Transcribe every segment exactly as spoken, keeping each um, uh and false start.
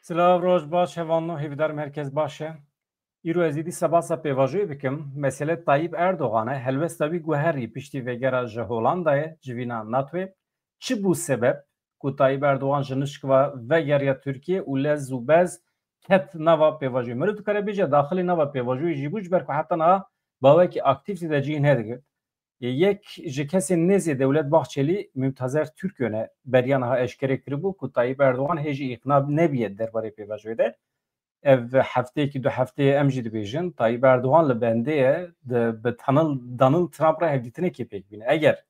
Silav, roj baş, hevalno, hêvîdarim herkes baş e. Îro ez êdî sebasa pêvajoyê bikim. Mesele Tayyip Erdogan e. Helwesta wî guherî piştî vegera ji Holandayê, civîna NATOyê. Çi bû sebeb ku Tayyip Erdogan ji nişkva vegeriya Tirkiye û lez û bez ket nava pêvajoyê? Meriv dikare bêje daxilê nava pêvajoyê jî bû, ji ber ku heta niha bawekî aktîf tê de cihê nedigirt. Yek ji kesên nêzê Dewlet Bahçelî, Mümtazer Türköne, beriya niha eşkere kiribû ku Tayyip Erdogan hê jî îqna nebiye derbarê pêvajoyê de. Ev hefteyekî, du hefteyê em jî dibêjin, Tayyip Erdogan li bendê ye, di, bi Tanil-, Donald Trump re hevdîtinekê pêk bîne. Eger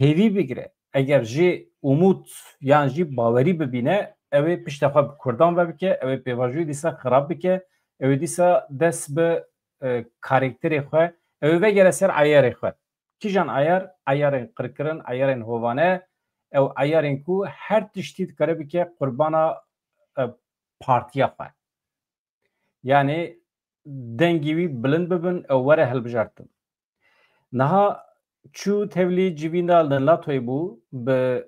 hêvî bigire, eger jî umut yan jî bawerî bibîne, ew ê pişta xwe bi Kurdan ve bike, ew ê pêvajoyê dîsa xirab bike, ew ê dîsa dest bi, e, karakterê xwe, ew ê vegere ser eyarê xwe. Kîjan eyar? Eyarên qirkirin, eyarên hovane, ew eyarên ku her tiştî dikare bike qurbana, e, partiya xwe. Yani dengî wî bilind bibin, ew were hilbijartin. Niha çû tevlî civîna li NATOyê bû, bi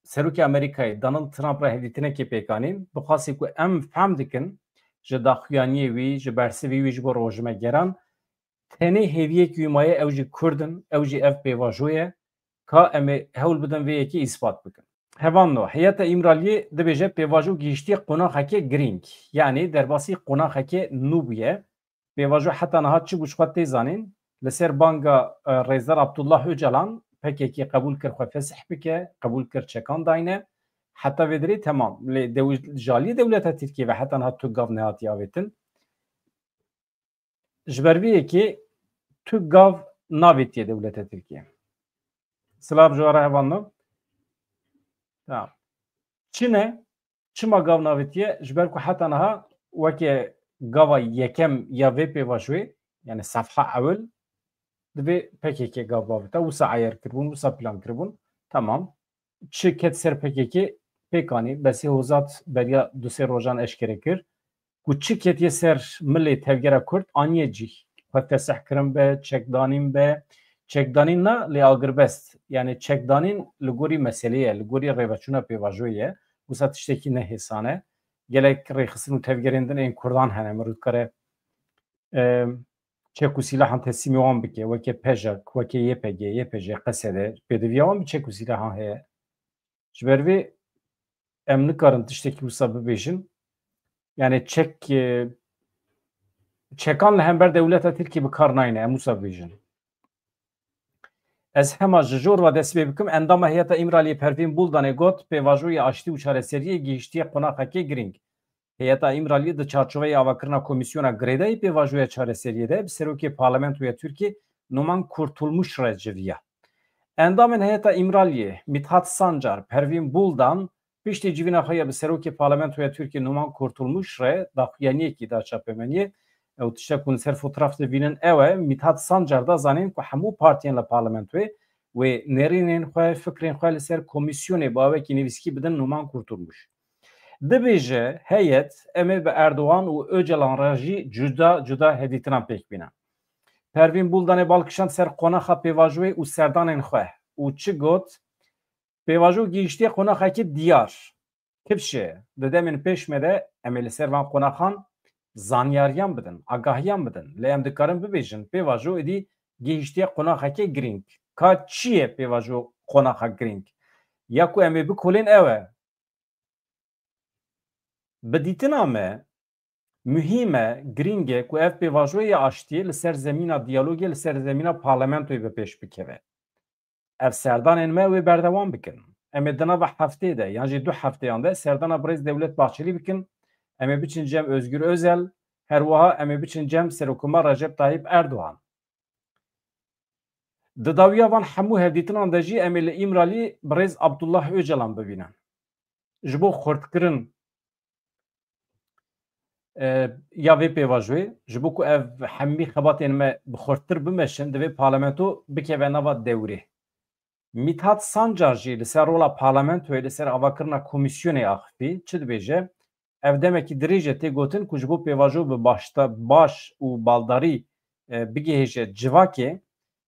Serokê Amerîkayê Donald Trump re hevdîtinekê pêk anîn, bi xwasî ku em fehm dikin ji daxuyaniyê wî, ji bersivî wî ji bo rojnamegeran, tenê hêviyekî wî maye, ew jî Kurd in, ew jî ev pêvajo ye, ka em ê hewl bidin vê yekê îspat bikin. Hevalno, Heyeta Îmraliyê dibêje pêvajo gihiştiye qonaxekê girîng, yanî derbasî qonaxekê nû bûye. Pêvajo heta niha çi bû ji xwe tê zanîn. Li ser banga, e, Rêzdar Abdullah Ocalan, P K K qebûl kir xwe fesih bike, qebûl kir çekan dayne. Heta vê dirê temam. Lê dew-, ji aliyê dewleta Tirkiyê ve heta niha tu gav nehatiye avêtin. Ji ber vê yekê tu gav navêtiye dewleta Tirkiye. Silav ji we re hevalno. Tamam. Çi ne? Çima gav navêtiye? Ji ber ku heta niha weke gava yekem ya vê pêvajoyê, yani sefha ewil, divê P K K gav bavita, wisa eyer kiribûn, wisa plan kiribûn. Tamam. Çi ket ser P K K pêk anî, Besî Hozat beriya du sê rojan eşkere kir ku çi ketiye ser milê tevgera Kurd aniye cî. Xwe fesih kirin be, çekdanîn be, çekdanîn na lê agirbest. Yani çekdanîn li gorî meselê ye, li gorî rêveçûna pêvajoyê ye. Wisa tiştekî ne hêsan e. Gelek rêxistin û tevgerên din ên Kurdan hene, mirov dikare, e, çek û sîlahan teslîmê wan bike, weke pejak, weke Y P G, Y P J, Q S D, pêdiviya wan bi çek û sîlahan heye. Ji ber vê em nikarin tiştekî wisa bibêjin. Yani çek, e, çekan li hember dewleta Tirkiyê bi kar nayne, em wisa bibêjin. Ez hema ji jor ve dest pê bikim, endama Heyeta Îmraliyê Pervîn Buldanê got, pêvajoyê aştî û çareseriyê gihiştiye qonaxekê girîng. Heyeta Îmraliyê di çarçoveya avakirina Komîsyona Girêdayî Pêvajoya Çareseriyê de bi Serokê Parlamentoya Tirkiyê Numan Kurtulmuş re civiya. Endamên Heyeta Îmraliyê Mithat Sancar, Pervîn Buldan, piştî civîna xwe ya bi Serokê Parlamentoya Tirkiyê Numan Kurtulmuş re daxuyaniyekî da çapemeniyê. Ew tiştek ku li ser fotoğraf dibînin ew e, Mithat Sancar da zanîn ku hemû partiyên li parlamentoyê wê nêrînên xwe, fikrên xwe li ser komîsyonê bi awekî nivîskî bidin Numan Kurtulmuş. Dibêje heyet, em ê bi Erdogan û Ocalan re jî cuda cuda hevdîtinan pêk bînin. Pervîn Buldanê bal kişand ser qonaxa pêvajoyê û serdanên xwe û çi got? Pêvajo gihiştiye qonaxekî diyar. Kifşe, di demên pêş me de em ê li ser van qonaxan zanyariyan bidin, agahiyan bidin. Lê em dikarin bibêjin, pêvajo êdî gihiştiye qonaxekê girîng. Ka çi ye pêvajo qonaxa girîng? Ya ku em ê bikolên ew e. Bi dîtina me, muhîm e, girîng e ku ev pêvajoyê ya aştiyê li ser zemîna diyalogê, li ser zemîna parlamentoyê bi pêş bikeve. Ev serdanên me wê berdewam bikin. Em ê di nava heftê de yan jî du hefteyan de serdana birêz Dewlet Bahçelî bikin. Em ê biçin cem Özgür Özel, her wiha em ê biçin cem Serokomar Recep Tayyip Erdogan. Di dawiya van hemû hevdîtinan de jî em ê li Îmralî birêz Abdullah Ocalan bibînin. Ji bo xurtkirin, e, ya vê pêvajoyê, ji bo ku ev hemî xebatên me bi xurttir bimeşin, divê parlamento bikeve nava dewrê. Mithat Sancar jî li ser rola parlamentoyê li ser avakirina komîsyonê axifî çi dibêje? Ev demekî dirêj e tê gotin ku ji bo pêvajo bi başta-, baş û baldarî, e, bigihêje civakê,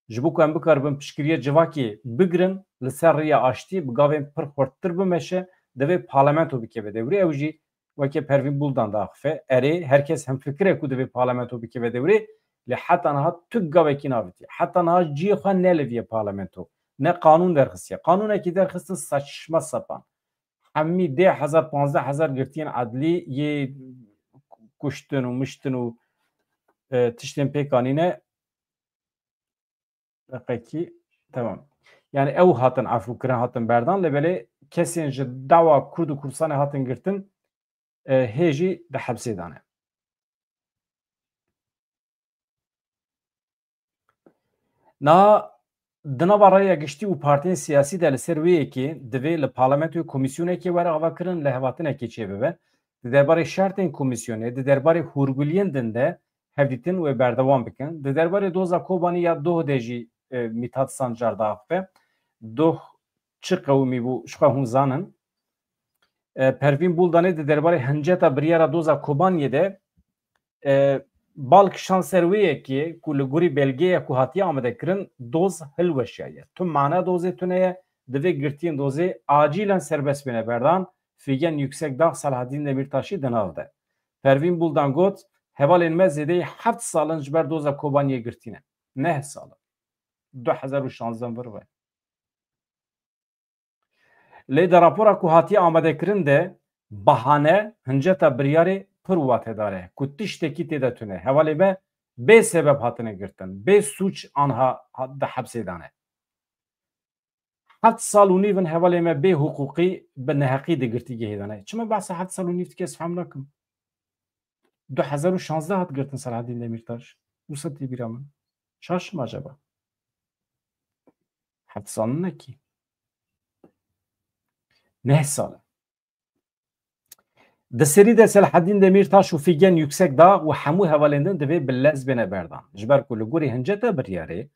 ji bo ku em bikaribin piştgiriya civakê bigirin, li ser rêya aştiyê bi gavên pir xurttir bimeşe, divê parlamento bikeve dewrê. Ew jî weke Pervîn Buldan diaxife. Erê, her kes hemfikir e ku divê parlamento bikeve dewrê, lê heta niha tu gavekî navitiye. Heta niha cihê xwe neliviye parlamento. Ne qanûn derxistiye. Qanûnekî derxistin saçma sapan. Hemî deh hezar, panzdeh hezar girtiyên edlî yê kuştin û miştin û, e, tiştên pêk anîne. Deqekî, temam. Yani ew hatin efû kirin, hatin berdan, lê belê kesên ji dawa Kurd û Kurdistanê hatin girtin, e, hê jî di hepsê de ne. Na di nava raya giştî û partiyên siyasî de li ser wê yekê divê li parlamentoyê komîsyonekê were avakirin, lihevhatinekê çêbibe. Di derbarê şertên komîsyonê, di derbarê hûrguliyên din de hevdîtin wê berdewam bikin. Di derbarê doza Kobanî ya doh de jî, e, Mîthat Sancar diaxife. Doh çi qewimî bû, ji xwe hûn zanin. E, Pervîn Buldanê di derbarê hinceta biryara doza Kobaniyê de, e, bal kişand ser wê yekê ku li gorî belgeya ku hatiye amadekirin doz hilweşiyaye. Tu mana dozê tune ye, divê girtiyên dozê acîlen serbest bêne berdan, Figen Yüksekdağ, Selahaddin Demirtaşî di nav de. Pervîn Buldan got, hevalên me zêdeyî heft sal in ji ber doza Kobaniyê girtî ne. Neh sal in. Du hezar û şazdeh vir ve. Lê di rapora ku hatiye amadekirin de bahane, hinceta biryarê pir watedar e ku tiştekî tê de tune. Hevalê me bê sebeb hatine girtin, bê sûc anha ha-, di hepsê de ne. Heft sal û nîv in hevalê me bê hiqûqî bi neheqî di girtîgehê de ne. Çima behsa heft sal û nîv dike, ez fehm nakim. Du hezar û şazdeh hat girtin Selahaddin Demirtaş. Wisa tê bîra min. Şaş im acaba? Heft sal nekî. Neh sal e. Di serî de Selahaddin Demirtaş û Figen Yüksekdağ û hemû hevalên din divê bi lez bêne berdan. Ji ber ku li gorî hinceta biryarê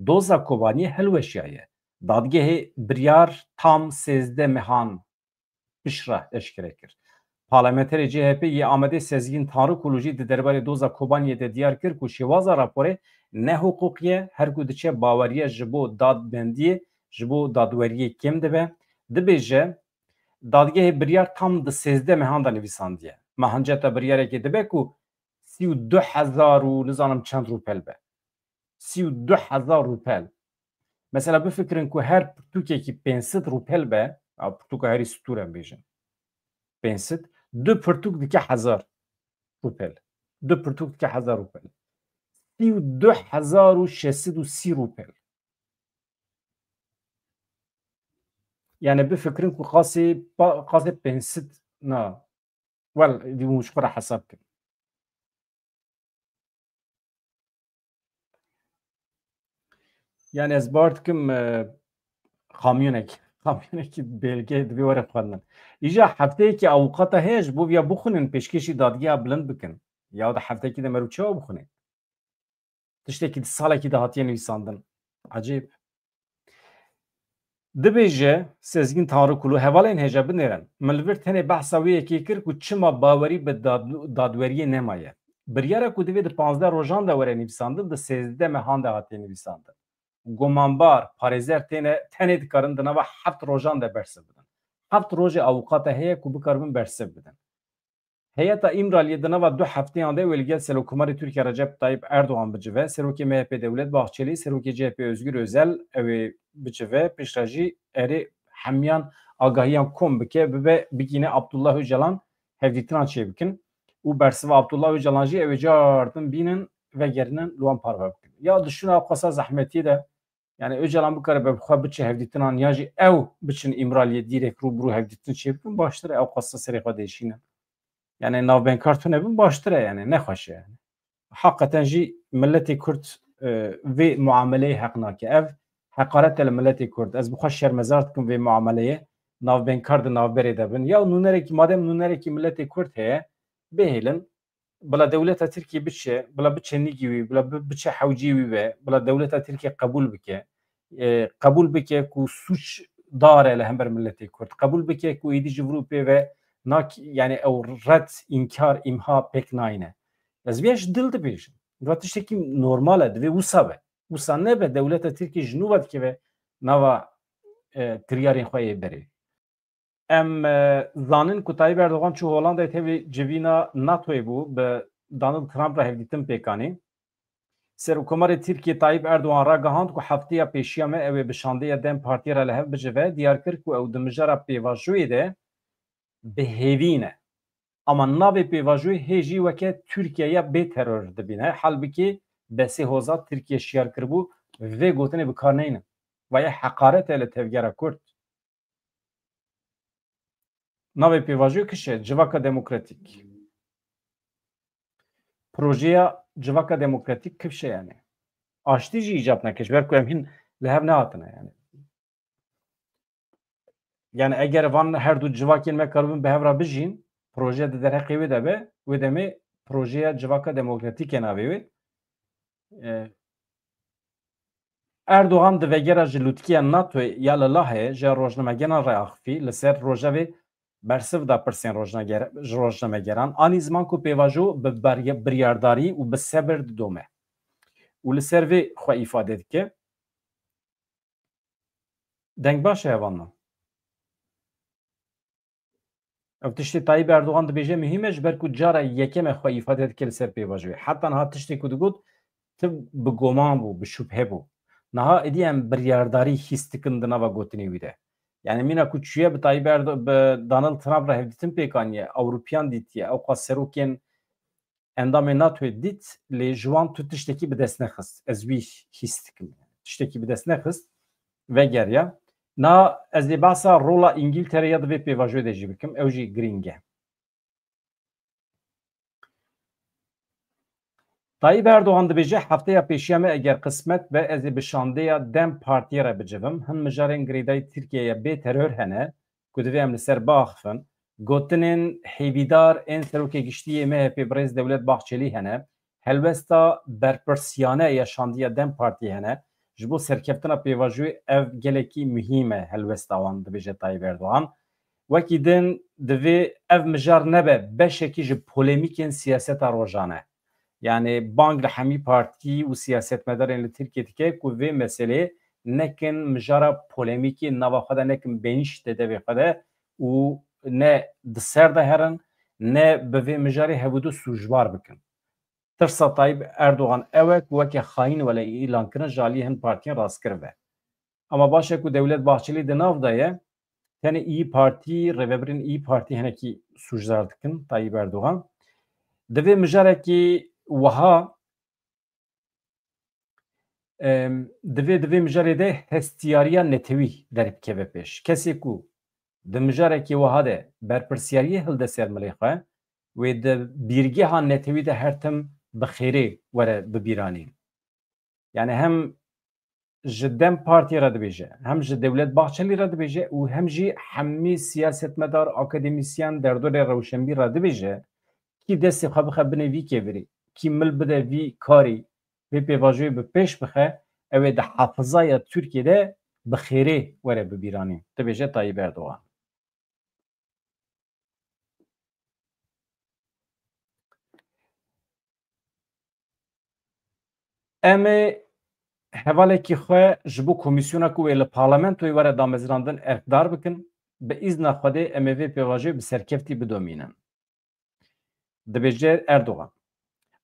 doza Kobaniyê hilweşiyaye. Dadgehê biryar tam sêzdeh mehan piştre eşkere kir. Parlamenterê C H P yê Amedê Sezgîn Tanrıkulu jî di derbarê doza Kobaniyê de diyar kir ku şêwaza raporê ne hiqûqî ye, her ku diçe baweriya ji bo dadbendiyê, ji bo dadweriyê kêm dibe. Dibêje, dadgehê biryar tam di sêzdeh mehan de nivîsandiye. Ma hinceta biryarekê dibe ku sî û du hezar û nizanim çend rûpel be. Sî û du hezar rûpel. Mesela bifikirin ku her pirtûkekî pênc sed rûpel be, ya pirtûka herî stûr em bêjin. Pênc sed, du pirtûk dike hezar rûpel. Du pirtûk dike hezar rûpel. Sî û du hezar û şeş sed û sî rûpel. Yani bifikirin ku qasê, pa-, qasê pênc sed na. Well, di hûn ji xwe re hesab kin. Yani ez bawer dikim, e, kamyonekî, kamyonekî belge divê were xwendin. Îja hefteyekî avûkata heye ji bo viya bixwînin, pêşkêşî dadgeha bilind bikin. Ya da hefteyekî de mero çawa bixwînin? Tiştekî di salekî de hatiye nivîsandin. Ecêb. Dibêje Sezgîn Tanrıkulu, hevalên hêja binêrin. Min li vir tenê behsa wê yekê kir ku çima bawerî bi dad-, dadweriyê nemaye. Biryara ku divê di panzdeh rojan de were nivîsandin, di sêzdeh mehan de hatiye nivîsandin. Gumanbar, parêzer têne, tenê dikarin di nava heft rojan de bersiv bidin. Heft rojê avûkata heye ku bikaribin bersiv bidin. Heyeta Îmraliyê di nava du hefteyan de wê li gel Serokkomarê Tirkiye Recep Tayyip Erdogan bicive, Serokê M H P Devlet Bahçeli, Serokê C H P Özgür Özel ew ê bicive, piştre jî erê hemiyan agahiyan kom bike, bibe bigîne Abdullah Öcalan, hevdîtinan çêbikin û bersiva Abdullah Öcalan jî ew ê cardin bînin, vegerînin, li wan parve bikin. Ya di şûna ewqasa zehmetiyê de Yani Ocalan bikare bi xwe biçe hevdîtinan ya jî ew biçin Îmraliyê dîrek rû bi rû hevdîtin çêbikin, baştir e, ew qasa serê xwe diêşînin. Yani navbenkar tune bin baştir e, yani ne xweş e yani. Heqeten jî miletê Kurd, e, vê muameleyê heq nake. Ev heqaret e li miletê Kurd. Ez bi xwe şermezar dikim vê muameleyê. Navbenkar di navberê de bin. Ya nûnerekî, madem nûnerekî miletê Kurd heye, bihêlin bila dewleta Tirkiyê biçe, bila biçe nigî wî, bila bi-, biçe hewcî wî ve, bila dewleta Tirkiyê qebûl bike. E, qebûl bike ku sûcdar e li hember miletê Kurd. Qebûl bike ku êdî ji vir û pê ve nak-, yani ew red, înkar, îmha pêk nayne. Ez vê ji dil dibêjim. Va tiştekî normal e, divê wisa be. Wisa nebe, dewleta Tirkiyê ji nû ve dikeve nava, e, kiryarên xwe yê berê. Em e, zanin ku Tayyip Erdogan çû Holandayê tevî civîna NATOyê bû, bi Donald Trump re hevdîtin pêk anî. Serokkomarê Tirkiyê Tayyip Erdogan ragihand ku hefteya pêşiya me ew ê bi şandeya DEM Partiyê re li hev bicive, diyar kir ku ew di mijara pêvajoyê de bi hêvî ne. Ama navê pêvajoyê hê jî weke Tirkiyeya bê teror dibîne. Halbikî besê hoza Tirkiye şiyar kiribû, vê gotinê bi kar neynin. Vaye heqaret e li tevgera Kurd. Navê pêvajoyê kişe, Civaka Demokratîk. Projeya Civaka Demokratîk kifşe yani. Aştî jî îcab neke, ji ber ku em hîn li hev nehatine yani. Yani eger van her du civakên me karibin bi hev re bijîn, proje di derheqê wê de be, wê demê projeya Civaka Demokratîk e navê wê. E, Erdogan di vegera ji lûtkiya NATOyê ya li Lahê ji rojnamegeran re axifî, li ser rojevê bersiv da pirsên rojnager-, ji rojnamegeran. Anî ziman ku pêvajo bi berye-, biryardarî û bi sebir didome. Û li ser vê xwe îfade dike. Deng baş e hevalno. Ev tiştê Tayyip Erdogan dibêje muhîm e, ji ber ku cara yekem e xwe îfade dike li ser pêvajoyê. Heta niha tiştê ku digot, ti bi goman bû, bi şubhe bû. Niha êdî em biryardarî hîs dikin di nava gotinê wî de. Yani mîna ku çûye bi Tayyip Erdo-, bi Donald Trump re hevdîtin pêk aniye, Ewropiyan dîtiye, ewqas serokên endamên NATOyê dît, lê ji wan tu tiştekî bi dest nexist. Ez wî hîs dikim. Tiştekî bi dest nexist, vegeriya. Na ez ê behsa rola Îngîltere ya di vê pêvajoyê de jî bikim. Ew jî girîng e. Tayyip Erdogan dibêje, hefteya pêşiya me eger qismet be, ez ê bi şandeya DEM Partiyê re bicivim. Hin mijarên girêdayî Tirkiyeyê bê teror hene ku divê em li ser biaxifin. Gotinên hêvîdar ên Serokê Giştî yê M H P birêz Dewlet Bahçelî hene. Helwesta berpirsiyane ya şandiya DEM Partiyê hene. Ji bo serkeftina pêvajoyê ev gelekî muhîm e, helwesta wan, dibêje Tayyip Erdogan. Wekî din divê ev mijar nebe beşekî ji polemîkên siyaseta rojane. Yani bang li hemî partî û siyasetmedarên li Tirkiye dike ku vê meseleyê nekin mijara polemîkê nava xwe de, nekin benîştê devê xwe de û ne di ser de herin, ne bi vê mijarê hevûdu sûcbar bikin. Tirsa Tayyip Erdogan ew e ku weke xayîn were îlan kirin, ji aliyê hin partiyên rastgir ve. Ama baş e ku Dewlet Bahçelî di nav de ye, tenê İYİ Partî, rêvebirên İYİ Partî hinekî sûcdar dikin Tayyip Erdogan. Divê mijarekî wiha, em, divê, divê mijarê de hestiyariya netewî derkeve pêş. Kesê ku di mijarekê wiha de berpirsiyariyê hilde ser milê xwe, wê di bîrgeha netewî de her tim bi xêrê were bibîranîn. Yani hem ji DEM Partiyê re dibêje, hem ji Dewlet Bahçelî re dibêje û hem jî hemî siyasetmedar, akademîsyen, derdorê rewşenbîr re dibêje, kî destê xwe bixe binê vî kevirî, kî mil bide vî karî, vê pêvajoyê bi pêş bixe, ew ê di hafizaya Tirkiyê de bi xêrê were bibîranîn, dibêje Tayyip Erdogan. Em ê hevalekî xwe ji bo komîsyona ku wê li parlamentoyê were damezrandin erkdar bikin. Bi îzna Xwedê em ê vê pêvajoyê bi serkeftî bidomînin. Dibêje Erdogan.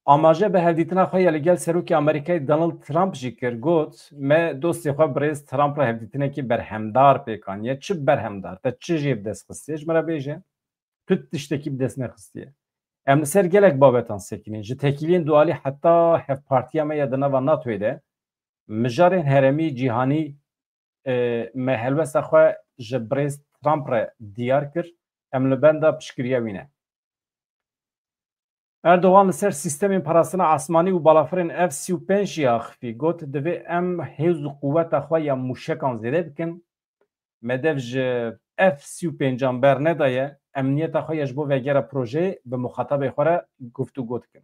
Amaje bi hevdîtina xwe ya li gel Serokê Amerîkayê Donald Trump jî kir, got, me dostê xwe birêz Trump re hevdîtinekî berhemdar pêk aniye. Çi berhemdar? Te çi jê bi dest xistiye? Ji min re bêje. Tu tiştekî bi dest nexistiye. Em li ser gelek babetan sekinîn. Ji tekîliyên dualî heta hevpartiya me ya di nava NATOyê de mijarên herêmî cîhanî, e, me helwesta xwe ji birêz Trump re diyar kir. Em li benda piştgiriya wî ne. Erdogan li ser sîstemên parastina asmanî û balafirên F sî û pênc jî axifî. Got, divê em hêz û quweta xwe ya mûşekan zêde bikin. Me dev ji F sî û pêncan bernedaye. Em niyeta xwe ya ji bo vegera projeyê bi muxatabê xwe re guftûgo dikin.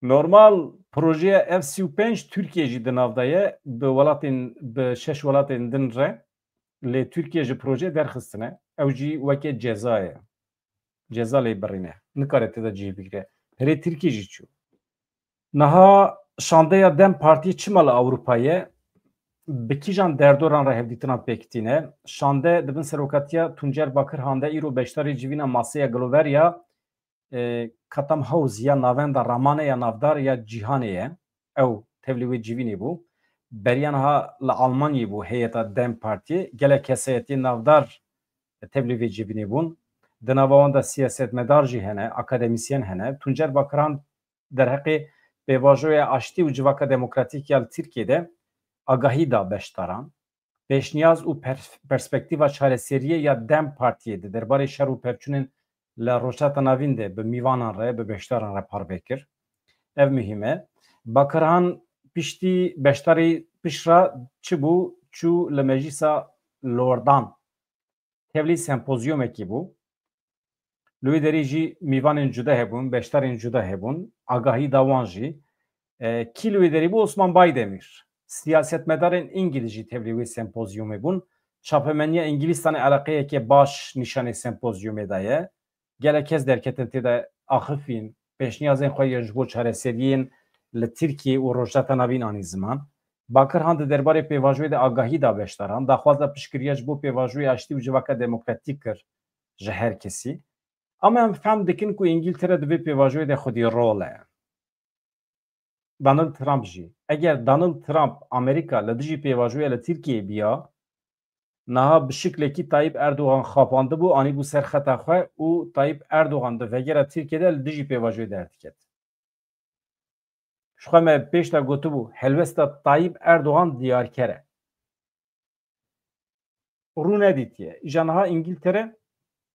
Normal projeya F sî û pênc Tirkiye jî di nav de ye, bi welatên, bi şeş welatên din re, lê Tirkiye ji proje derxistine. Ew jî weke ceza ye. Ceza lê birîne. Nikare tê de cihê bigire. Perê Tirkiye jî çû. Niha şandeya DEM Partî çima li Ewropa ye? bi kîjan derdoran re hevdîtinan pêk tîne? Şande di bin serokatiya Tuncer Bakirhan de îro beşdarî civîna masê ya Glover ya, e, Chatham House ya navenda Ramane ya navdar ya cîhanê ye. Ew tevlî wê civînê bû. Beriya niha li Almanyê bû heyeta DEM Partiyê. Gelek kesayetiyên navdar tevlî vê civînê bûn. Di nava wan de siyasetmedar jî hene, akademîsyen hene. Tuncer Bakirhan derheqê pêvajoya aştî û civaka demokratîk ya li Tirkiyê de agahî da beşdaran. Pêşniyaz û per-, perspektîfa çareseriyê ya DEM Partiyê di derbarê şer û pevçûnên li Rojhilata Navîn de bi mîvanan re, bi beşdaran re parve kir. Ev muhîm e. Bakirhan piştî beşdarî pişt re çi bû? Çû li Meclîsa Lordan. Tevlî sempozyumekî bû. Li wê derê jî mîvanên cuda hebûn, beşdarên cuda hebûn. Agahî da wan jî. E, kî li wê derê bû? Osman Baydemîr. Siyasetmedarên îngilîz jî tevlî wê sempozyumê bûn. Çapemeniya Îngilîstanê eleqeyeke baş nîşanê sempozyumê daye. Gelek kes derketin tê de axifîn, pêşniyazên xwe yên ji bo çareseriyên li Tirkiyê û Rojhilata Navîn anî ziman. Bakirhan di derbarê pêvajoyê de agahî da beşdaran, daxwaza piştgiriya ji bo pêvajoyê aştî û civaka demokratîk kir ji her kesî. Ama em fehm dikin ku Îngiltere di vê pêvajoyê de xwedî rol e. Donald Trump jî. Eger Donald Trump Amerîka li dijî pêvajoya li Tirkiyeyê biya, niha bi şiklekî Tayyip Erdogan xapandibû, anîbû ser xeta xwe û Tayyip Erdogan di vegera Tirkiyê de li dijî pêvajoyê derdiket. Ji xwe me pêş de gotibû, helwesta Tayyip Erdogan diyarker e. Rû nedîtiye. Îja niha Îngiltere,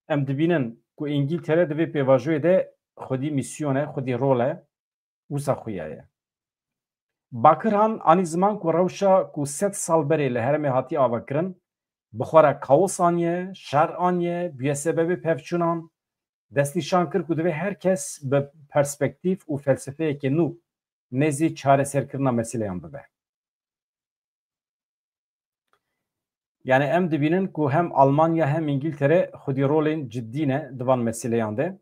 em dibînin ku Îngiltere di vê pêvajoyê de xwedî mîsyon e, xwedî rol e, wisa xuya ye. Bakirhan anî ziman ku rewşa ku sed sal berê li herêmê hatiye avakirin, bi xwe re kaos aniye, şer aniye, bûye sebebê pevçûnan, destnîşan kir ku divê her kes bi perspektîf û felsefeyeke nû nêzî çareserkirina meseleyan bibe. Yani em dibînin ku hem Almanya hem Îngiltere xwedî rolên ciddî ne di van meseleyan de.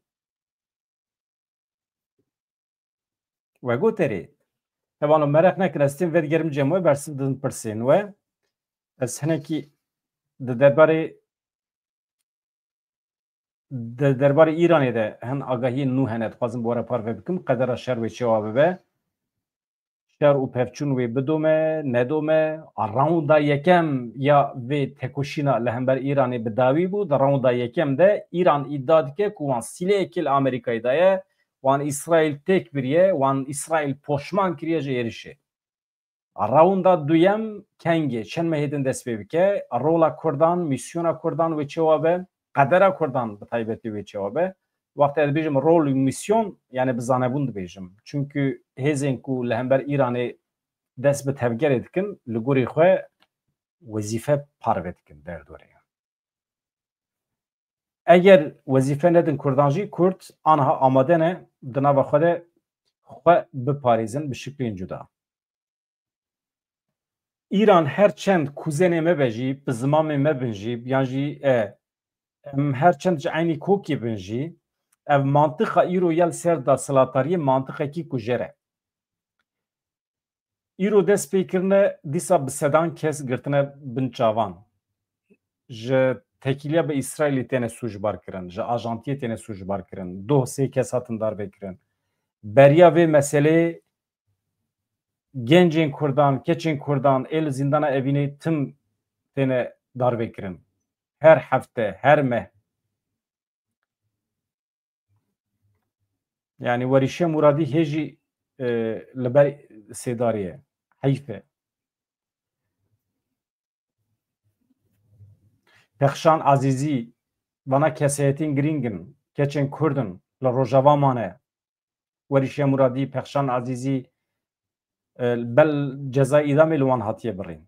We got erê. Hevalno, mereq nekin, ez tên vedigerim cem we, bersiv didin pirsên we. Ez hinekî di derbarê, di derbarê Îranê de hin agahiyên nû hene, dixwazim bi we re parve bikim, qedera şer wê çawa bibe. Şer û pevçûn wê bidome, nedome. A, raunda yekem ya vê tekoşîna li hember Îranê bi dawî bû. Di raunda yekem de Îran îdia dike ku wan sîleyekê li Amerîkayê daye, wan Îsraîl têk biriye, wan Îsraîl poşman kiriye ji êrişê. A, raunda duyem kengê, çend mehê din dest pê bike, a, rola Kurdan, mîsyona Kurdan wê çawa be, qedera Kurdan bi taybetî wê çawa be. Wextê ez dibêjim rol û mîsyon, yani bi zanebûn dibêjim. Çunkî hêzên ku li hember Îranê dest bi tevgerê dikin, li gorî xwe wezîfe parve dikin derdorê. Eger wezîfe nedin Kurdan jî, Kurd aniha amade ne di nava xwe de xwe biparêzin bi şiklên cuda. Îran her çend kuzenê me be jî, bi zilamê me bin jî, yan jî, e, em her çend ji eynî kokê bin jî, ev mantiqa îro ya li ser desthilatdariyê mantiqekî kujer e. Îro dest pê kirine, dîsa bi sedan kes girtine bin çavan. Ji tekîliya bi Îsraîlê têne sûcbar kirin, ji ajantiyê têne sûcbar kirin, doh sê kes hatin darve kirin. Beriya vê meseleyê gencên Kurdan, keçên Kurdan ê li zîndana Evînê tim têne darve kirin. Her hefte, her meh. Yani Werîşe Muradî hê jî, e, li ber sêdarê ye. Heyf e. Pexşan Azîzî, vana kesayetên girîng in, keçên Kurd in, li Rojava mane. Werîşe Muradî, Pexşan Azîzî, e, bel cezayê îdamê li wan hatiye birîn.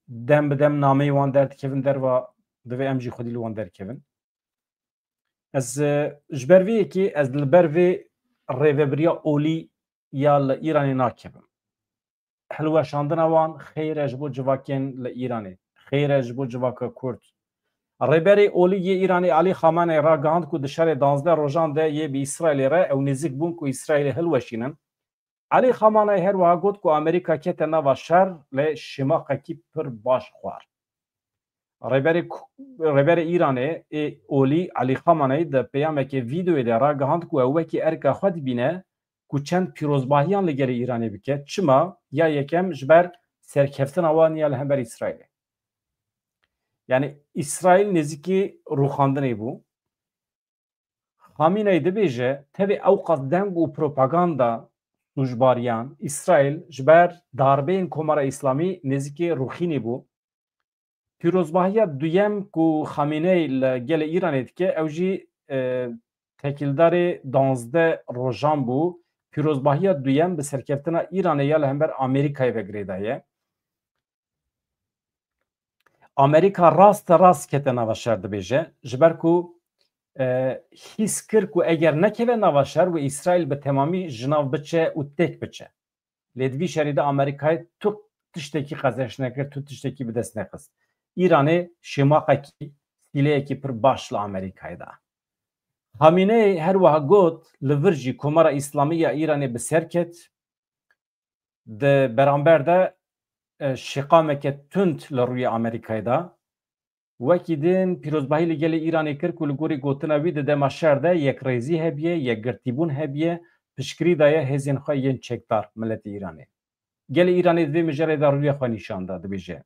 Dem bi dem nameyê wan derdikevin derva, divê em jî xwedî li wan derkevin. Ez, e, ji ber vê yekê ez li ber vê rêvebiriya olî ya li Îranê nakevim. Hilweşandina wan xêr e ji bo civakên li Îranê, xêr e ji bo civaka Kurd. Rêberê olî yê Îranê Alî Xamenei ragihand ku di şerê danzdeh rojan de yê bi Îsraîlê re ew nêzik bûn ku Îsraîlê hilweşînin. Elî Xamaney her wiha got ku Amerîka kete nava şer, lê şêmaqekî pir baş xwar. Rêberê Ku-, Rêberê Îranê ê olî Elî Xamaney di peyamekê vîdeoyê de ragihand ku ew wekî erka xwe dibîne ku çend pîrozbahiyan li gelê Îranê bike. Çima? Ya yekem ji ber serkeftina wan ya li hember Îsraîlê. Yani Îsraîl nêzîkî rûxandinê bû. Xamîney dibêje, tevê ewqas deng û propaganda sûcbariyan, Îsraîl ji ber darbeyên Komara Îslamî nêzîkî rûxînê bû. Pîrozbahiya duyem ku Xamîney li gelê Îranê dike, ew jî, e, tekîldarê danzdeh rojan bû. Pîrozbahiya duyem bi serkeftina Îranê ya li hember Amerîkayê ve girêdaye. Amerîka raste rast kete nava şer dibêje, ji ber ku, e, hîs kir ku eger nekeve nava şer, wê Îsraîl bi temamî ji nav biçe û têk biçe. Lê di vî şerî de Amerîkayê tu tiştekî qezenç nekir, tu tiştekî bi dest nexist. Îranê şêmaqekî, stîleyekî pir baş li Amerîkayê da. Xamîneyê her wiha got, li vir jî Komara Îslamî ya Îranê bi ser ket, di beramber de, e, şiqameke tund li rûyê Amerîkayê da. Wekî din pîrozbahî li gelê Îranê kir ku li gorî gotina wî di dema şer de yekrêzî hebiye, yekgirtîbûn hebiye, piştgirî daye hêzên xwe yên çekdar miletê Îranê. Gelê Îranê di vê mijarê de rûyê xwe nîşan da, dibêje.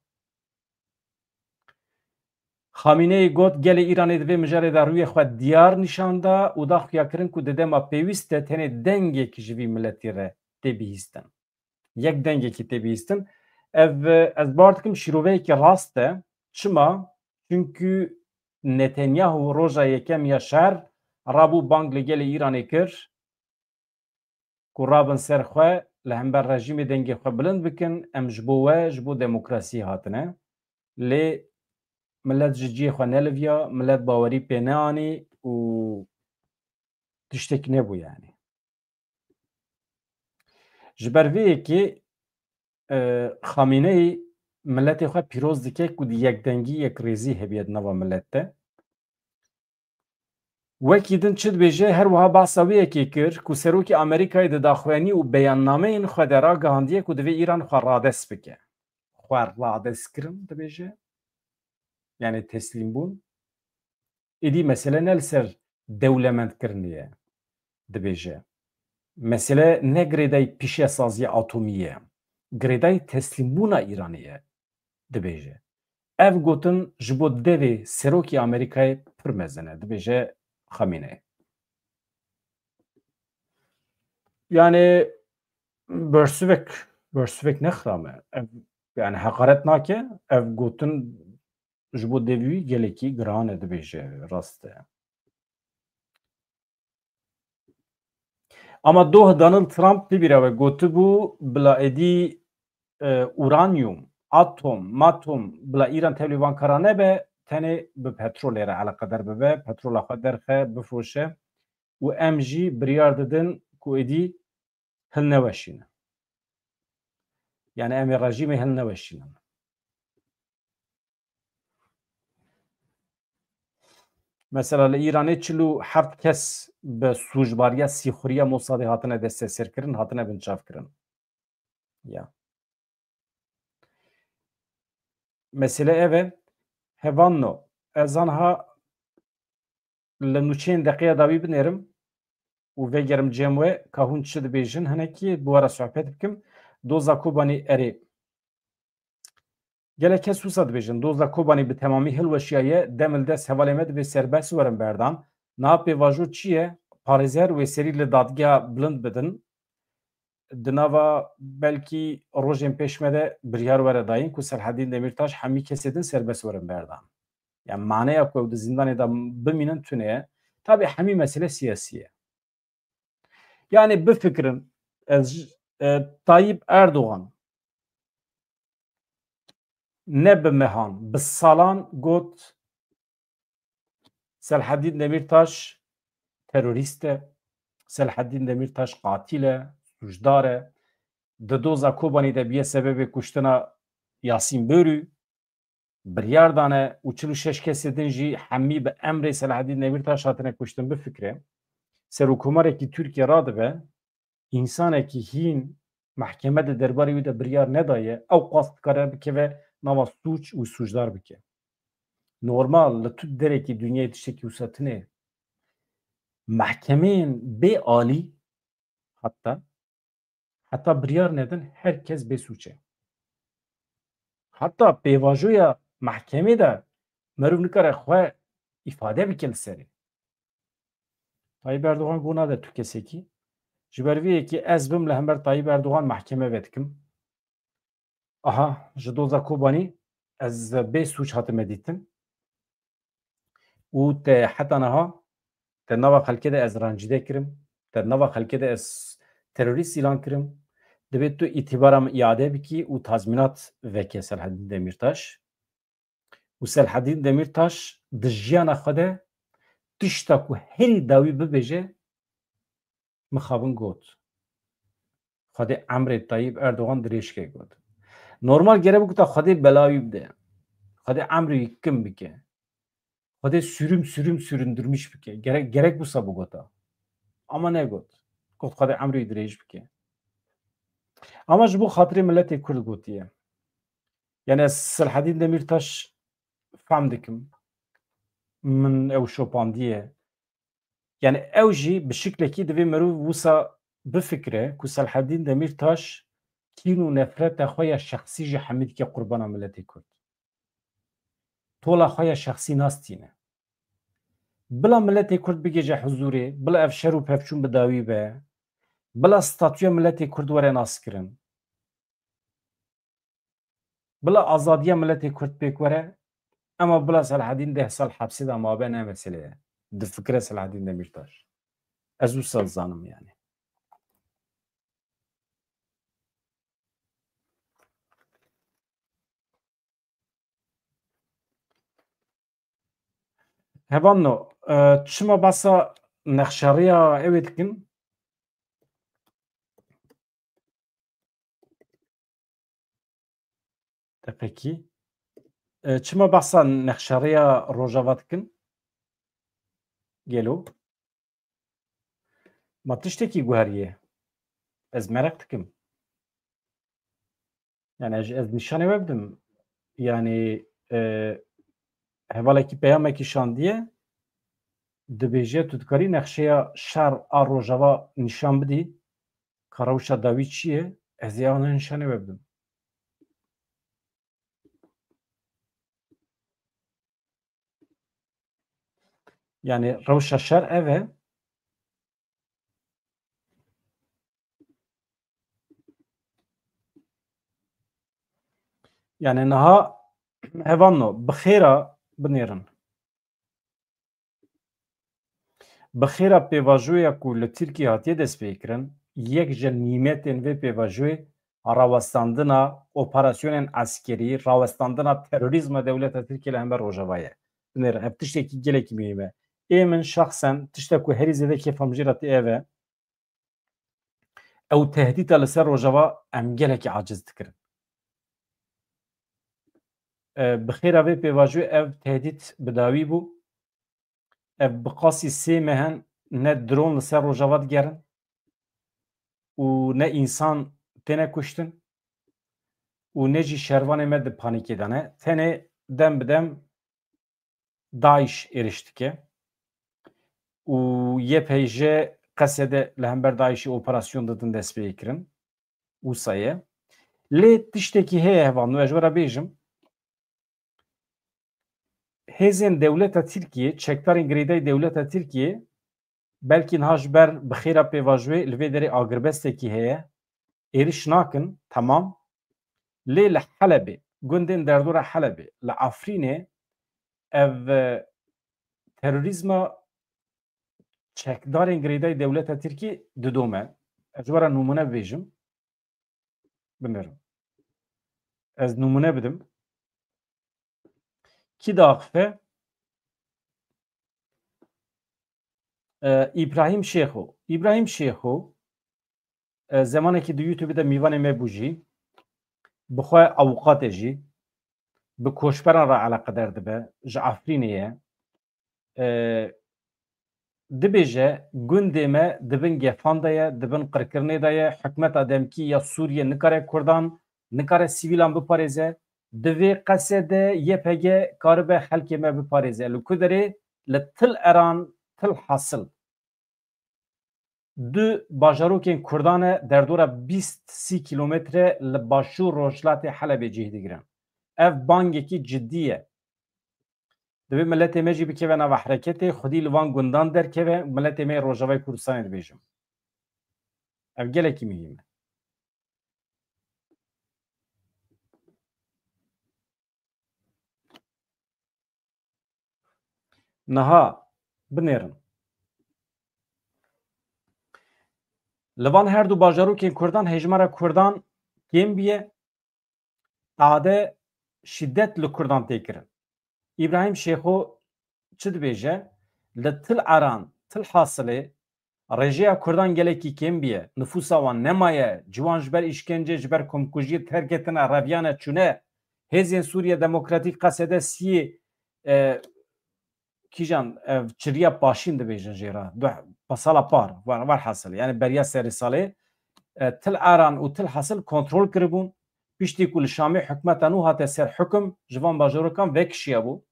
Xamîneyê got, gelê Îranê di vê mijarê de rûyê xwe diyar nîşan da û da xuyakirin ku di dema pêwîst de tenê dengek ji vî miletî re tê bihîstin. Yek dengekî tê bihîstin. Ev, ez bawer dikim şîroveyekî rast e. Çima? Çunkî Netanyahu roja yekem ya şer rabû bang li gelê Îranê kir ku rabin ser xwe, li hember rejîmê dengê xwe bilind bikin, em ji bo we, ji bo demokrasiyê hatine. Lê milet ji cihê xwe neliviya, milet bawerî pê neanî û tiştek nebû yani. Ji ber vê yekê, e, Xamîneyî miletê xwe pîroz dike ku di yekdengî, yekrêzî hebiye di nava milet de. Wekî din çi dibêje, her wiha behsa wê yekê kir ku serokê Amerîkayê di daxuyanî û beyannameyên xwe de ragihandiye ku divê Îran xwe radest bike. Xwe radest kirin dibêje. Yani teslîm bûn. Êdî mesele ne li ser dewlemendkirinê ye, dibêje. Mesele ne girêdayî pîşesaziya atomî ye. Girêdayî teslîmbûna Îranê ye, dibêje. Ev gotin ji bo devê serokê Amerîkayê pir mezin e, dibêje Xamîneyê. Yani bersivek, bersivek nexirame. Ev, yani heqaret nake, ev gotin ji bo devî wî gelekî giran e, dibêje, rast e. Ama doh Donald Trump bibîre we gotibû, bila êdî, e, uranyum, atom, matom, bila Îran tevlî van kara nebe, tenê bi petrolê re eleqeder bibe, petrola xwe derxe, bifroşe û em jî biryar didin ku êdî hilneweşînin. Yani em ê rejîmê hilneweşînin. Mesela li Îranê çil û heft kes bi sûcbariya sîxuriya Mossadê hatine desteserkirin, hatine binçavkirin. Ya. Mesele ev e. Hevanno, ez anha li nûçeyên deqeya dawî binêrim û vegerim cem we ka hûn çi dibêjin, hinekî bi we re sohbet bikim. Doza Kobanî erê. Gelek kes wisa dibêjin, doza Kobanî bi temamî hilweşiyaye, dem li dest hevalê me divê serbest werin berdan. Niha pêvajo çi ye? Parêzer wê serî li dadgeha bilind bidin. Di nava belkî rojên pêş me de biryar were dayîn ku Selhedîn Demîrtaş hemî kesê din serbest werin berdan. Yani maneya ku ew di zîndanê de bimînin tune ye. Tabî hemî mesele siyasî ye. Yani bifikirin, ez ji, e, Tayyip Erdogan ne bi mehan, bi salan got, Selhedîn Demîrtaş terorîst e, Selhedîn Demîrtaş qatîl e, sûcdar e, di doza Kobanî de bûye sebebê kuştina Yasîn Börû, biryar dane û çil û şeş kesê din jî hemî bi emrê Selahedîn Demîrtaş hatine kuştin. Bifikre, serokkomarekî Tirkiye radibe, Însanekî hîn mehkeme di derbarê wî de biryar nedaye, ew qas dikare bikeve nava sûc û sûcdar bike. Normal, li tu derekî dinyayê tiştekî wisa tune. Mehkemeyên bê alî heta, heta biryar nedin, her kes bê sûc e. Heta pêvajoya mehkemê de merûv nikare xwe îfade bike li serê. Tayyip Erdogan got nade tu kesekî. Ji ber vê yekê ez bim li hember Tayyip Erdogan mehkeme vedikim. Aha, ji doza Kobanî ez bê sûc hatime dîtin. Û te heta niha te nava xelkê de ez rencîde kirim, te nava xelkê de ez terorîst îlan kirim. Divê tu îtîbara min îade bikî û tazmînat veke Selhedîn Demîrtaş. Û Selhedîn Demîrtaş di jiyana xwe de tişta ku herî dawî bibêje, mixabin got. Xwedê emrê Tayyip Erdogan dirêj ke got. Normal gere bigota Xwedê bela wî bide. Xwedê emrê wî kim bike. Xwedê sürüm sürüm süründürmüş bike. Gerek, gerek wisa bigota. Ama negot. Got Xwedê emrê wî dirêj bike. Ama ji bo xatirê miletê Kurd gotiye. Yani ez Selhedîn Demîrtaş fam dikim. Min ew şopandiye. Yani ew jî bi şiklekî divê merûv wisa bifikire ku Selhedîn Demîrtaş kîn û nefreta xwe ya şexsî ji hemî dike qurbana miletê Kurd. Tola xwe ya şexsî nastîne. Bila miletê Kurd bigêje huzûrê, bila ev şer û pevçûn bi dawî be, bila statûya miletê Kurd were naskirin. Bila azadiya miletê Kurd pêk were, ema bila Selhedîn deh sal hepsê de mabe ne mesele ye. Difikire Selhedîn Demîrtaş. Ez wisa dizanim yani. Hevanno, e, çima basa nexşeriya ew ê dikin? Te pekî. E, çima behsa nexşeriya Rojava dikin? Gelo? Ma tiştekî guheriye? Ez mereq dikim. Yani ez, ez nîşanê we bidim. Yani, e, hevalekî peyamekî şandiye, dibêje tu dikarî nexşeya şer a Rojava nîşan bidî? Ka rewşa dawî çi ye? Ez ê ana nîşanê we bidim. Yani rewşa şer ev e. Yani niha hevanno bi xêra binêrin. Bi xêra pêvajoya ku li Tirkiyê hatiye destpêkirin, yek ji nîmetên vê pêvajoyê rawestandina operasyonên eskerî, rawestandina terorîzma dewleta Tirkiyê li hember Rojava ye. Binêrin, ev tiştekî gelekî muhîm e. Ê min şexsen tişta ku herî zêde kêfa min jê re tê ev e. Ew tehdîta li ser Rojava em gelekî aciz dikirin. E, bi xêra vê pêvajoyê ev tehdît bi dawî bû. Ev bi qasî sê meh in ne dron li ser Rojava digerin û ne însan têne kuştin û ne jî şervanê me di panîkê de ne. Tenê dem bi dem DAIŞ êriş dike û Y P J Qesede li hember DAIŞê operasyon didin destpêkirin. Wisa ye. Lê tiştekî heye hevalno, ez ji we re bêjim. Hêzên dewleta Tirkiyê, çekdarên girêdayî dewleta Tirkiyê, belkî niha ji ber bi xêra pêvajoyê li vê derê agirbestekî heye, êriş nakin, temam. Lê li Helebê, gundên derdora Helebê, li Efrînê ev, e, terorîzma çekdarên girêdayî dewleta Tirkiyê didome. Ez ji we re nimûne bibêjim. Binêrin. Ez nimûne bidim. Kî diaxife? E, Îbrahîm Şêxo. Îbrahîm Şêxo, e, zemanekî di YouTube de mîvanê me bû jî. Bi xwe avûqat e jî. Bi koçberan re eleqedar dibe. Ji Efrînê ye. E, dibêje, gundê me di bin gefan de ye, di bin qirkirinê de ye, hikûmeta demkî ya Sûriyê nikare kurdan, nikare sivîlan biparêze. Divê qesede Y P G karibe xelkê me biparêze. Li ku derê? Li Til Eran, Til Hasil. Du bajarokên kurdan e, derdora bîst sî kîlometre li başûr rojhilatê Helebê cih digirin. Ev bangekî cidî ye. Divê miletê me jî bikeve nava hereketê, xwedî li van gundan derkeve, miletê me yê Rojavayê Kurdistanê dibêjim. Ev gelekî muhîm e. Niha binêrin. Li van her du bajarokên kurdan hejmara kurdan kêm biye, tade şîdet li kurdan tê kirin. Îbrahîm Şêxo çi dibêje? Li Til Eran, Til Hasilê rêjeya kurdan gelekî kêm biye. Nifûsa wan nemaye. Ciwan ji ber îşkence, ji ber komkujiyê terk ketine, reviyane çûne. Hêzên Sûriye Demokratîk, Qesede, Siyê, e, kîjan, ev çiriya paşîn dibêjin jê re. Du, pa sala par, var, var hasil. Yani beriya serê salê, e, Til Eran û Til Hasil kontrol kiribûn. Piştî ku li Şamê hikûmeta nû hate ser hukum, ji van bajarokan vekişiyabû.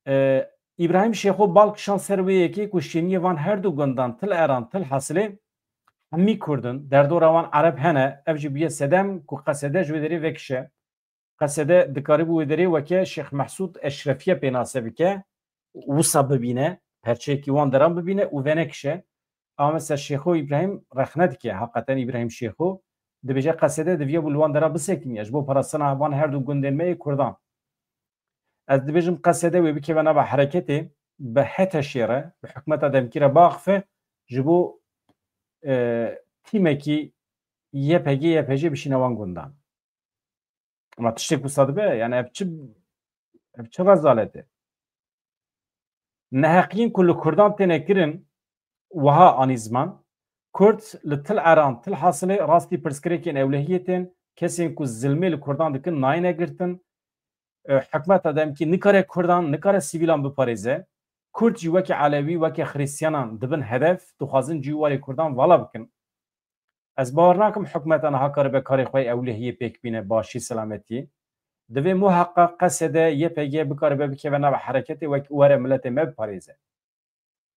E, Îbrahîm Şêxo bal kişand ser wê yekê ku şêniyê van her du gundan Til Eran, Til Hasilê hemî Kurd in, derdora wan Ereb hene, ev jî bûye sedem ku Qesede ji wê derê vekişe. Qesede dikaribû wê derê weke Şêx Mehsûd Eşrefiye pênase bike, wisa bibîne, perçeyekî wan deran bibîne û venekişe. Ama mesela Şêxo Îbrahîm rexne dike, heqeten Îbrahîm Şêxo dibêje Qesede diviye bû li wan dera bisekiniye, ji bo parastina van her du gundên me yê Kurdan. Ez dibêjim Qesede wê bikeve nava hereketê, bi HTŞ'ê re, bi hikûmeta demkî re biaxife, ji bo, e, tîmekî Y P G, Y P J bişîne wan gundan. Ama tiştê ku wisa dibe, yani ev çi, ev çi rezalet e? Neheqiyên ku li Kurdan têne kirin, wiha anî ziman, Kurd li Til Eran, Til Hasilê rastî pirsgirêkên ewlehiyê tên, kesên ku zilmê li Kurdan dikin nayêne girtin. E, hikûmeta demkî nikare Kurdan, nikare sivîlan biparêze. Kurd jî weke Elewî, weke Xirîstiyanan dibin hedef, dixwazin cî warê Kurdan vala bikin. Ez bawer nakim hikûmeta niha karibe karê xwe yê ewlehiyê pêk bîne başî, selametî. Divê muheqeq Qesede, Y P G bikaribe bikeve nava hereketê wek were miletê me biparêze.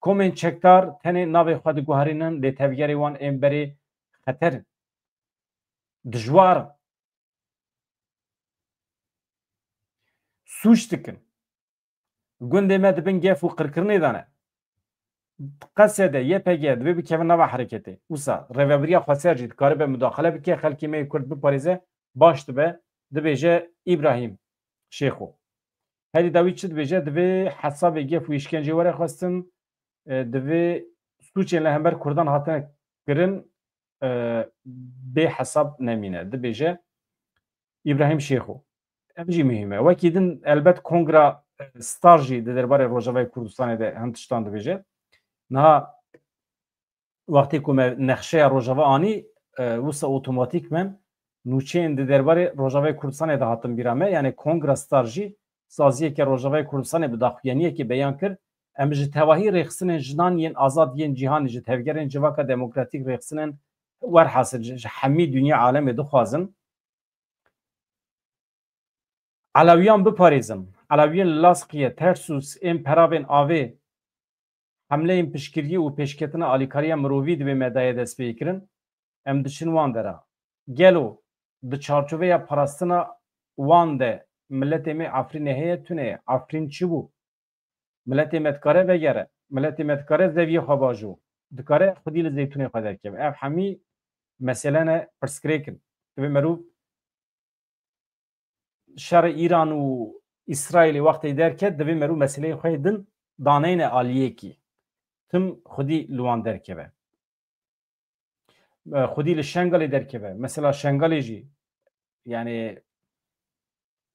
Komên çekdar tenê navê xwe diguherînin, lê tevgerê wan ên berê xeter in. Dijwar in. Sûc dikin. Gundê me di bin gef û qirkirinê de ne. Qesede, Y P G divê bikevin nava hereketê. Wisa rêvebiriya xweser jî dikaribe mudaxele bike, xelkê me yê Kurd biparêze, baş dibe, dibêje Îbrahîm Şêxo. Herî dawî çi dibêje? Divê hesabê gef û îşkencê were xwestin, e, divê sûcên li hember Kurdan hatine kirin, e, bê hesab nemîne. Dibêje Îbrahîm Şêxo. Ev jî muhîm e. Wekî din elbet kongra, e, star jî di derbarê Rojavayê Kurdistanê de hin tiştan dibêje. Niha wextê ku me nexşeya Rojava anî, e, wisa otomatîkmen nûçeyên di derbarê Rojavayê Kurdistanê de hatin bîra me. Yani kongra star jî saziyeke Rojavayê Kurdistanê bi daxuyaniyekê beyan kir. Em ji tevahî rêxistinên jinan yên azad yên cîhanê, ji tevgerên civaka demokratîk rêxistinên werhasil ji, ji hemî dinya alemê dixwazin Elewiyan biparêzin. Elewiyên li Lazqiye, Tersus, ên peravên avê, hemleyên piştgiriyê û pêşketina alîkariya mirovî divê me daye destpêkirin. Em diçin wan dera. Gelo di çarçoveya parastina wan de miletê me Efrînê heye tune ye? Efrîn çi bû? Miletê me dikare vegere. Miletê me dikare zeviyê xwe bajo. Dikare xwedî li zeytûnê xwe derkeve. Ev hemî mesele ne pirsgirêk in. Divê merû şerê Îran û Îsraîlê wextê derket, divê merû meseleyê xwe yê din daneyne aliyekî. Tim xwedî li wan derkeve. E, xwedî li Şengalê derkeve. Mesela Şengalê jî, yani,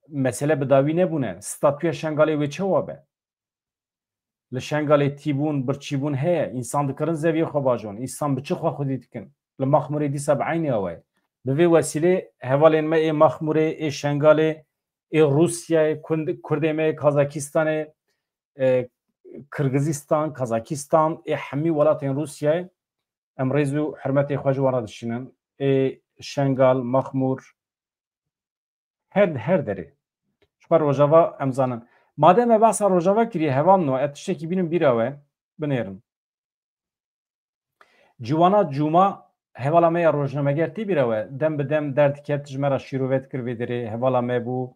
mesele bi dawî nebûne. Statûya Şengalê wê çawa be? Li Şengalê tîbûn, birçîbûn heye. Însan dikarin zeviyê xwe bajon. Însan bi çi xwe xwedî dikin? Li Maxmûrê dîsa bi eynî awe ye. Bi vê wesîlê hevalên me ê Maxmûrê, ê Şengalê, ê Rûsyayê, Kund-, Kurdê me yê Kazakistanê, e, Kirgizistan, Kazakistan, ê hemî welatên Rûsyayê em rêz û hurmetê xwe ji wan re dişînin. Ê Şengal, Maxmûr, her, her derê. Ji xwe Rojava em zanin. Madem me behsa Rojava kiriye, hevalno, ez tiştekî bînim bîra we, binêrin. Ciwana Cûma, hevala me ya rojnameger tê bîra we, dem bi dem derdiket, ji me re şîrove dikir vê derê, hevala me bû,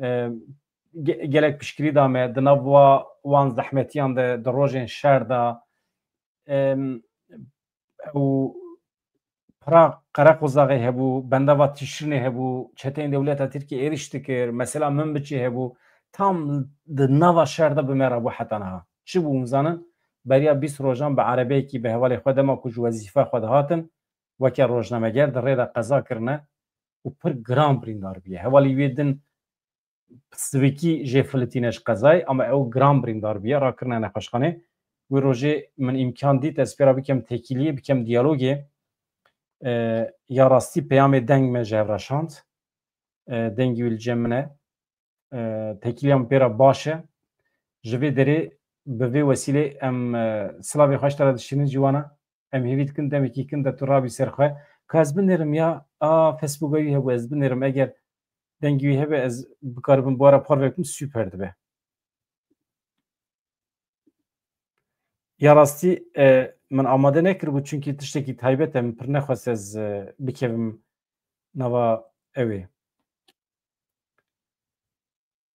e, ge-, gelek piştgirî da me, di nav wa wan zehmetiyan de, di rojên şer de, em, ew pira Qereqozaxê hebû, bendava Tişrînê hebû, çeteyên dewleta Tirkiyê êrîş dikir, mesela Minbiçê hebû, tam di nava şer de bi me re bû heta niha. Çi bû hûn zanin? Beriya bîst rojan bi erebeyekî bi hevalê xwe dema ku ji wezîfe xwe dihatin, weke rojnameger di rê de qeza kirine û pir giran birîndar bûye. Hevalî wê din sivikî jê filitîne ji qezayê, ama ew giran birîndar bûye, rakirine nexweşxanê. Wî rojê min îmkan dît ez pê re bikem têkiliyê, bikem diyalogê. E, ya rastî peyamê deng me ji hev re şand. E, dengî wî li cem min e. E, têkiliya min pê re baş e. Ji vê derê bi vê wesîlê em, e, silavê xwe ji te re dişînin Ciwana. Em hêvî dikin demekî kin de tu rabî ser xwe. Ka ez binêrim ya, a, Facebooka wî hebû, ez binêrim, eger dengê wî hebe ez bikaribim bi we re parve bikim, super dibe. Ya rastî, e, min amade nekiribû, çunkî tiştekî taybet e, min pir nexwest ez, e, bikevim nava ew ê.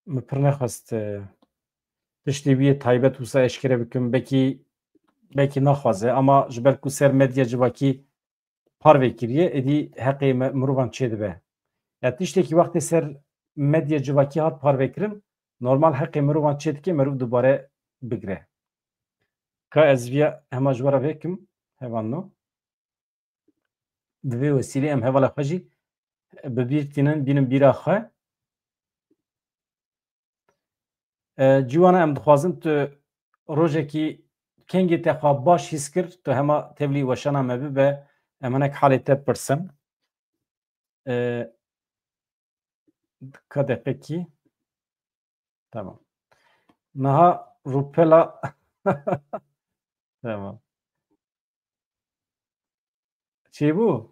Min pir nexwest, e, tiştê wî yê taybet wisa eşkere bikim. Belkî, belkî naxwaze, ama ji ber ku ser medya civakî parve kiriye, êdî heqê me, mirovan çêdibe. Ya tiştekî wextê ser medya civakî hat parvekirin, normal heqê mirovan çêdike, mirov dubare bigire. Ka ez viya hema ji we re vêkim, hevalno. Bi vê wesîlê em hevala xwe jî bi bîr tînin, bînin bîra xwe. E, Ciwana, em dixwazin tu rojekî kengê te xwe baş hîs kir, tu hema tevlî weşana me bibe, em hinek halê te bipirsin. E, ka deqekî. Tamam. Niha Rûpela. Tamam. Çêbû?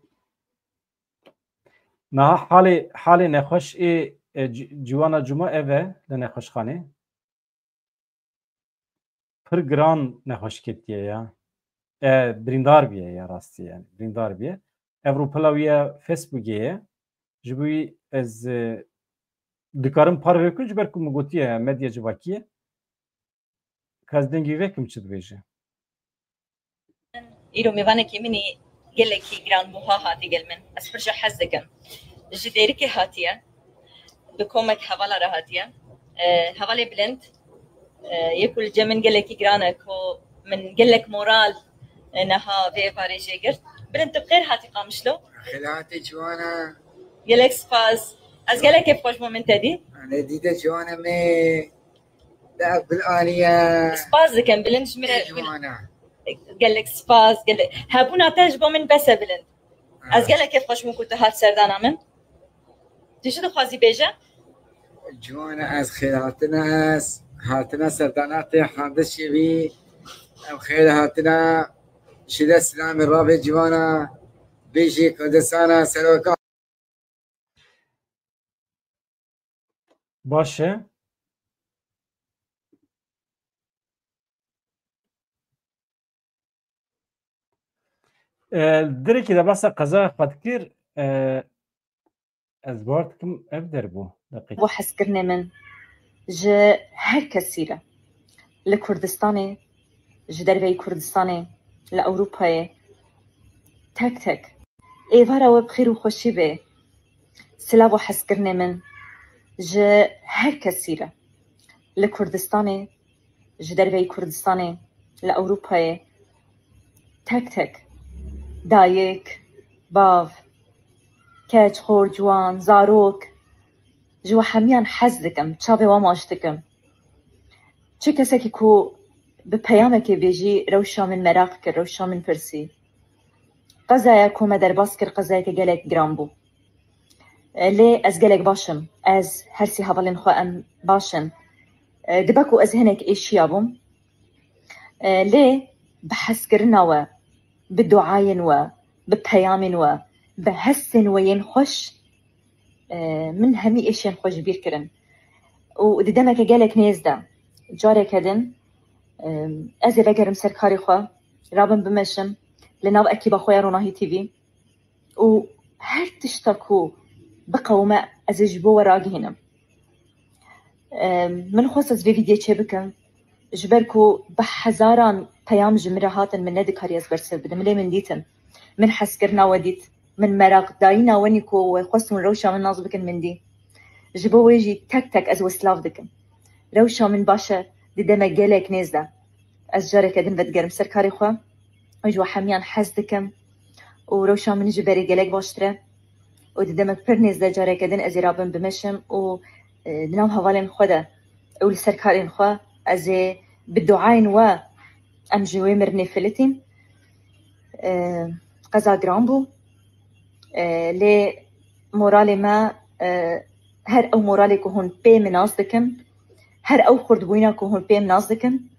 Niha halê, halê nexweş ê, e, ci-, ciwana Cuma ev e li nexweşxanê. Pir giran nexweş ketiye ya. E, birîndar bûye ya rastî yani. Birîndar bûye. Ev rûpela wî ya Facebookê ye. Ji bo wî ez, e, dikarim parve bikim, ji ber ku min gotiye medya civakî ye. Ka ez dengê wî vekim çi dibêje. Îro mêvanekî min î gelekî giranbuha hatî gel min. Ez pir jê hez dikim. Ji Dêrikê hatiye. Bi komek hevala re hatiye. E, hevalê Bilind, e, yê ku li cem min gelekî giran e, ku min gelek moral, e, niha vê êvarê jê girt. Bilind, tu bi xêr hatî Qamişlo. Xêr hatî Ciwana. Gelek spas. Ez gelek kêfxweş bûm min te dî. Anê dîde Ciwana me. Derdbil aniye. Spas dikim, Bilind, ji min re. Ey Ciwana. Gelek spas, gelek. Hebûna te ji bo min bes e, Bilind. Ez gelek kêfxweş bûm ku tu hat serdana min. Tu çi dixwazî bêje? Ciwana, ez xêr hatina, ez hatina serdana te, handişê wî. Em xêr hatina. Şîle silamê rabê Ciwana. Bêjî Kurdistana seroka. Baş e. E, Direkî de behsa qezaya xwe dikir, e, ez bawer dikim ev derbû. Deqîq. Bo hezkirinê min ji her kesî re. Li Kurdistanê, ji derveyî Kurdistanê, li Ewropayê, tek tek. Êvara we bi xêr û xweşî bê. Silav û hezkirinê min ji her kesî re. Li Kurdistanê, ji derveyî Kurdistanê, li Ewropayê, tek tek. Dayik, bav, keç, xor, ciwan, zarok, ji we hemiyan hez dikim, çavê we maç dikim. Çi kesekî ku bi peyamekê vê jî rewşa min meraq kir, rewşa min pirsî. Qezaya ku me derbas kir, qezayeke gelek giran bû. E, lê ez gelek baş im. Ez, her sê hevalên xwe em baş in. E, dibe ku ez hinek êşiya bûm, E, lê bi hezkirina we, bi duayên we, bi peyamên we, bi hestên we yên xweş, e, min hemî êşên xwe ji bîr kirin. Û di demeke gelek nêz de, careke din, e, ez ê vegerim ser karê xwe, rabim bimeşim li nav ekîba xwe ya Ronahî T V û her tişta ku biqewime ez ê ji bo we ragihînim. Em, min xwest ez vê vîdyoyê çêbikim, ji ber ku bi hezaran peyam ji min re hatin, min nedikarî ez bersiv bidim. Lê min dîtin. Min hezkirina we dît. Min meraq dayîna wenî ku we xwest hûn rewşa min nas bikin, min dî. Ji bo wê jî tek tek ez we silav dikim. Rewşa min baş e, di deme gelek nêz de. Ez careke din vedigerim ser karê xwe. Ez ji we hemiyan hez dikim û rewşa min ji berê gelek baştir e. Û di demek pir nêz de careke din ez ê rabim bimeşim û, e, di nav hevalên xwe de û li ser karên xwe ez ê bi duayên we em ji wê mirinê filitîn. E, qeza giran bû. E, lê moralê me, e, her ew moralê ku hûn pê min nas dikin, her ew xurtbûyîna ku hûn pê min nas dikin,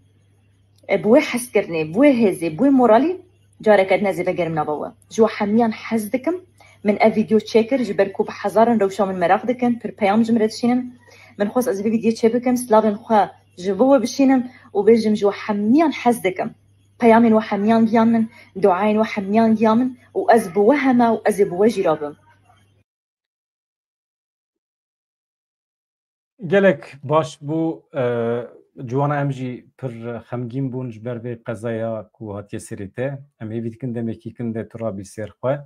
e, bi wê hezkirinê, bi wê hêzê, bi wê moralî careke din ez ê vegerim nava we. Ji we hemiyan hez dikim. Min ev vîdyo çêkir, ji ber ku bi hezaran rewşa min meraq dikin, pir peyam ji min re dişînin. Min xwest ez vê vîdyo çêbikim, silavên xwe ji bo we bişînim û bêjim ji we hemiyan hez dikim. Peyamên we hemiyan giyan min, duayên we hemiyan giyan min û ez bi we heme û ez ê bi we jî rabim. Gelek baş bû, e, ciwana em jî pir xemgîn bûn ji ber vê qezaya ku hatiye serê te. Em hêvî dikin demekî kin de tu rabî ser xwe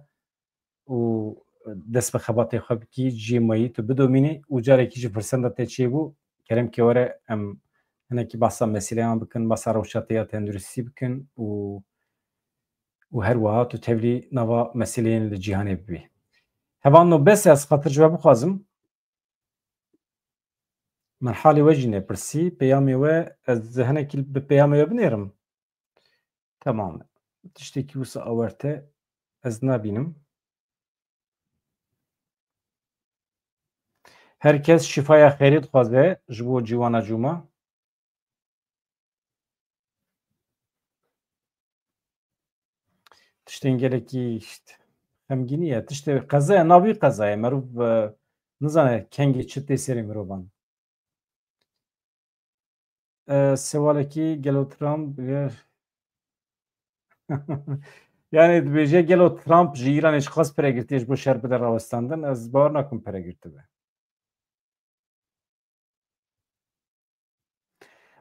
û dest bi xebatê xwe bikî, cihê mayî tu bidomînî û carekî ji firsenda te çêbû, kerem ke were em hinekî bahsa meseleyan bikin, bahsa rewşa te ya tenduristî bikin û, û her wiha tu tevlî nava meseleyên li cîhanê bibî. Hevalno bes e, ez xatir ji we bixwazim. Min halê we jî nepirsî, peyamê we, ez hinekî bi peyamê we binêrim. Temam e. Tiştekî wisa awarte ez nabînim. Her kes şîfaya xêrê dixwaze ji bo ciwana cûma. Tiştên gelekî, işte, xemgînî ye. Tiştê qezaya, navî qezaya. Merov, e, nizane kengê çi tê serê mirovan. E, sewalekî, gelo Trump, e, yani dibêje gelo Trump ji Îranê ji xwest pere girtiye ji bo şer bide rawestandin? Ez bawer nakim pere girtibe.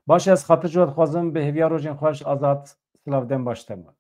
Baş e, ez xatir ji we dixwazim, bi hêviya rojên xweş, Azad, silav, dem baş, temam.